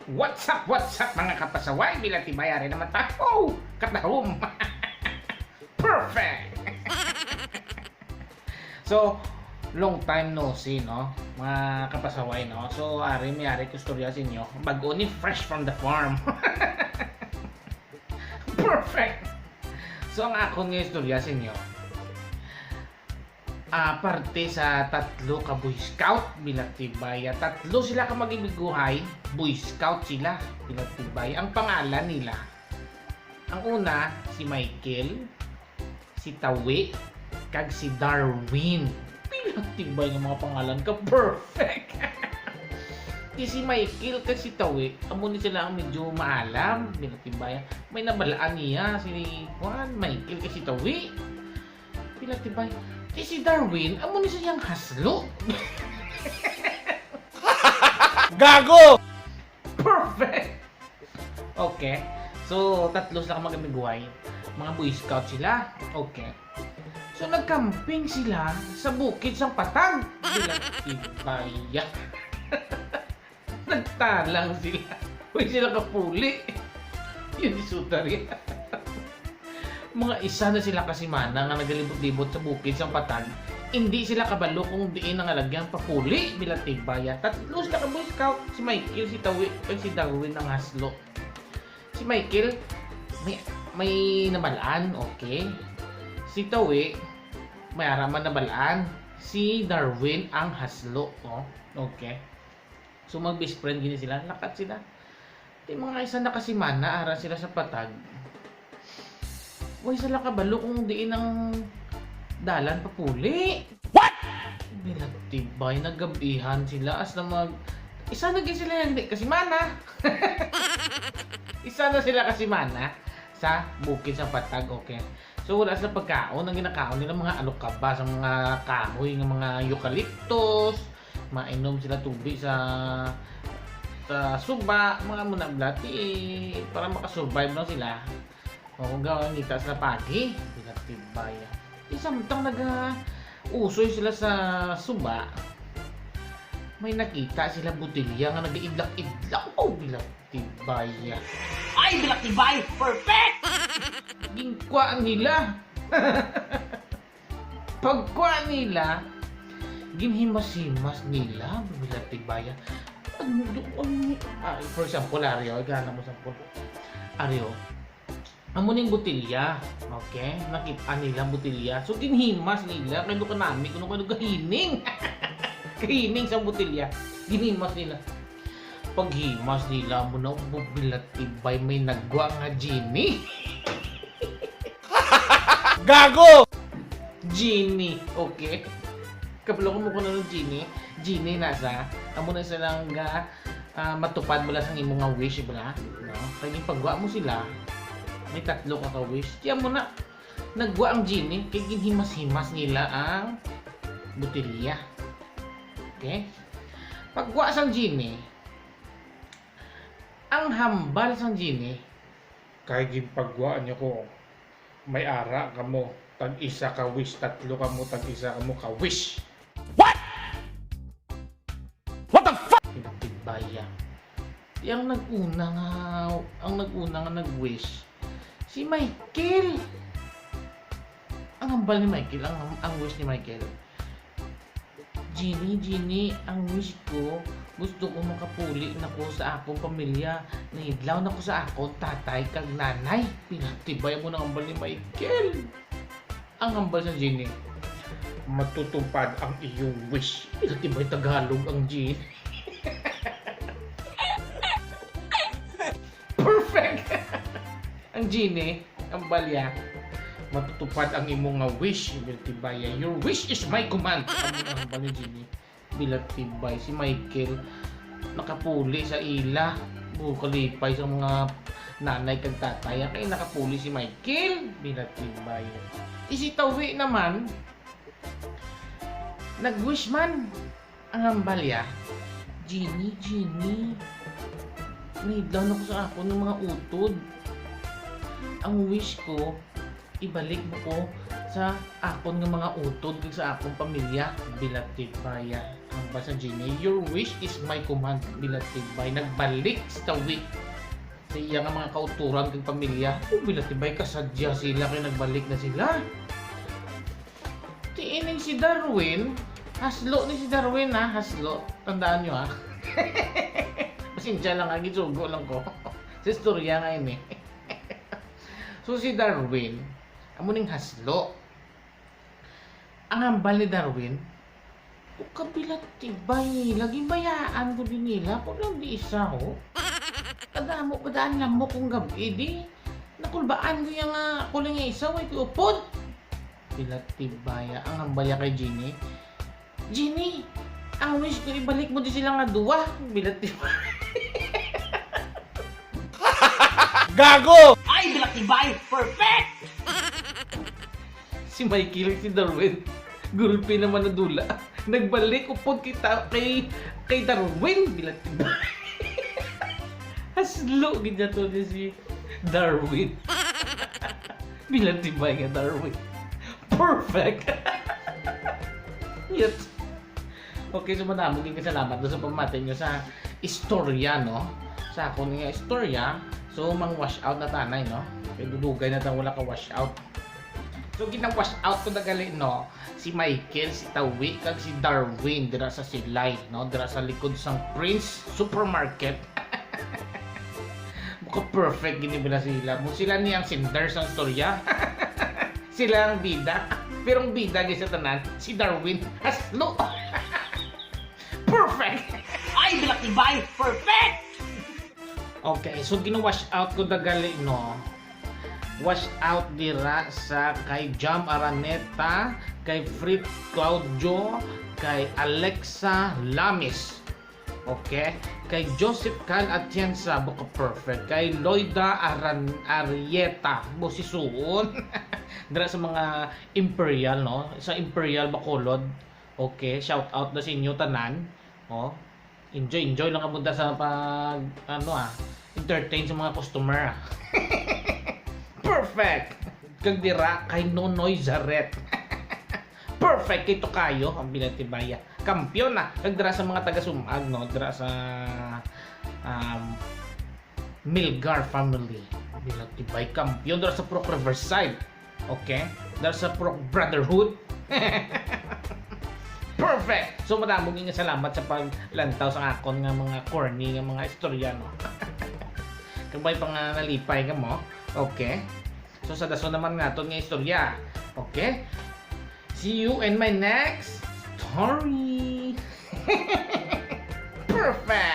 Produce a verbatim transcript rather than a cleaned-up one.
What's up, what's up, mga kapasaway? Bilatibay, ari naman ta. Oh, katahom. Perfect. So, long time no see, no? Mga kapasaway, no? So, ari, may ari ko istorya sa inyo. Bago ni, fresh from the farm. Perfect. So, ang akon nga istorya sa inyo, ah, parte sa tatlo ka Boy Scout, bilatibaya. Tatlo sila ka mag-amiguhay, Boy Scout sila, bilatibaya. Ang pangalan nila, ang una, si Michael, si Tawi, kag si Darwin. Bilatibay nga mga pangalan ka, perfect. Di si Michael kag si Tawi, amo ni sila ang medyo maalam, bilatibaya. May nabalaan niya si, kuan, Michael kag si Tawi. Bilatibay. Di si Darwin, amo ni siyang haslo. Gago! Perfect! Okay. So, tatlo sila ka mag-amiguhay. Mga Boy Scout sila. Okay. So, nagkamping sila sa bukid sang patag. Bilatibaya. Nagtalang sila. Uy, sila kapuli. Yun, isuta rin. Mga isa na sila ka semana nga nagalibot-libot sa bukid sang patag. Hindi sila kabalo kung diin ang alagyan papuli, bilatibaya. Tatlo sila ka Boy Scout, si Michael, si Tawi, kag si Darwin ang haslo. Si Michael, may, may nabalaan, okay. Si Tawi, may ara man nabalaan. Si Darwin ang haslo, oh. Okay. So, mag-best friend gini sila. Lakat sila. Di mga isa na ka semana, ara sila sa patag. Way sila kabalo kung diin ang dalan papuli. What? Bilatibay, nagabihan sila. As na mag-, isa na gid sila hindi ka semana. Isa na sila ka semana sa bukid sa patag, okay. So, wala sila pagkaon. Ang ginakaon nila, mga alokaba sa mga kahoy, nga mga eucalyptus. Mainom sila tubig sa, sa suba, mga muna blati, para makasurvive lang sila. O, kung gawin nita sila pagi, bilatibaya. Di samtang naga-usoy sila sa suba, may nakita sila botelya nga nag-iidlak-idlak. Oh, bilatibaya. Ay, bilatibay! Perfect! Ginkuha nila. Pagkuha nila, ginhimas-himas nila, bilatibaya. Ano, ano, ah, for example, Ario, igana mo sample. Ario, amo ning botelya, okay? Nakita nila ang botelya. So, ginhimas nila, kay do kanami, kung ano kahining. Kahining sa botelya. Ginhimas nila. Paghimas nila mo na, bilatibay, may nagwa nga genie. Gago! Genie, okay? Kabalo mo kung ano genie? Genie na sa, amo na silang ga, ah, matupad mo lang sang imo nga wish, bala, no? Kay pagwa mo sila, may tatlo ka ka wish. Kaya mo na, nagwa ang genie, kay ginhimas-himas nila ang botelya. Okay? Pagwa sang genie, ang hambal sang genie, kay ginpagwa niyo ko, may ara kamo, tag isa ka wish, tatlo kamo, tag isa kamo ka wish. What? What the fuck? Pinatibaya. Di ang nag-una nga, ang nag-una nga nag-wish, si Michael. Ang hambal ni Michael, ang, ang wish ni Michael, "Genie, Genie, ang wish ko, gusto ko makapuli na ko sa akong pamilya. Nahidlaw na ko sa akong tatay kag nanay." Pinatibay mo nang hambal ni Michael. Ang hambal sa genie, "Matutupad ang iyong wish." Pinatibay Tagalog ang genie. Perfect! Ang genie, ang balya, "Matutupad ang imo nga wish, Bilatibaya. Your wish is my command." Ang, ang hambal ni genie, Bilatibay, si Michael nakapuli sa ila. Buho kalipay sa mga nanay kag tatay, kay nakapuli si Michael. Bilatibay. Isitawi naman, nag-wish man. Ang hambalya, "Genie, Genie, nahidlaw na ko sa akon nga mga utod. Ang wish ko, ibalik mo ko sa akon nga mga utod kag sa akong pamilya, bilatibaya. Ang basa, Jenny, "Your wish is my command," bilatibay. Nagbalik si Tawi sa iya nga mga kauturan kag pamilya. Oh, bilatibay, kasadya sila kay nagbalik na sila. Ti ining si Darwin, haslo ni si Darwin, ha, haslo. Tandaan nyo, ha. Pasensya lang, ha, gisugo lang ko sa istorya nga ini. So, si Darwin, amo ning haslo. Ang hambal ni Darwin, "O, kabilatibay, lagi bayaan ko din nila. Kung lang di isa, ho. Kadamo pa daan lamok kong gabi, di. Nakulbaan ko yung nga, ako lang yung isa, way ko upod." Bilatibaya ang hambal niya kay Jenny. "Jenny, ang wish ko, ibalik mo di sila nga duwa." Bilatibaya. Gago! Ay, bilatibay! Perfect! Si Michael, si Darwin, gulpi naman na dula. Nagbalik upod kita kay, kay Darwin. Bilatibay. Haslo gid niya to ni si Darwin. Bilatibay nga Darwin. Perfect! Yet. Okay, so madamo gid nga salamat do sa pamati nyo sa istorya, no? Sa akon nga istorya. So, mang wash out na tanay, no? Kay dudugay na ta wala ka wash out. So, ginang wash out ko na gali, no? Si Michael, si Tawi, kag si Darwin dira sa Silay, no? Dira sa likod sang Prince Supermarket. Muka perfect gini bala sila. Mo sila ni ang sender sang istorya. Sila ang bida. Pero ang bida gid sa tanan, si Darwin. Haslo! Perfect! Ay, bilatibay! Perfect! Okay, so gina-wash out ko dagali, no? Wash out dira sa kay Jam Araneta, kay Fritz Claudio, kay Alexa Lamis. Okay? Kay Joseph Cal Atienza, buka perfect. Kay Loida Aran Arieta, busisuon. Dira sa mga Imperial, no? Sa Imperial, Bacolod. Okay, shout out na sa inyo tanan. Oh, enjoy, enjoy lang kamo sa pag, ano, ah, entertain sa mga customer, ah. Perfect! Kag dira kay Nonoy Zaret. Perfect kay Tokayo ang bilatibaya. Kampiyon na. Kag dira sa mga taga Sumag, no? Dira sa, um, Milgar family. Bilatibay, kampiyon dira sa Purok Riverside. Okay? Dira sa Purok Brotherhood. Perfect! So, madamo nga salamat sa paglantaw sa akon nga mga corny nga mga istorya, no? Kag may pa nga nalipay kamo. Okay? So, sa dason naman naton nga istorya. Okay? See you in my next story. Perfect!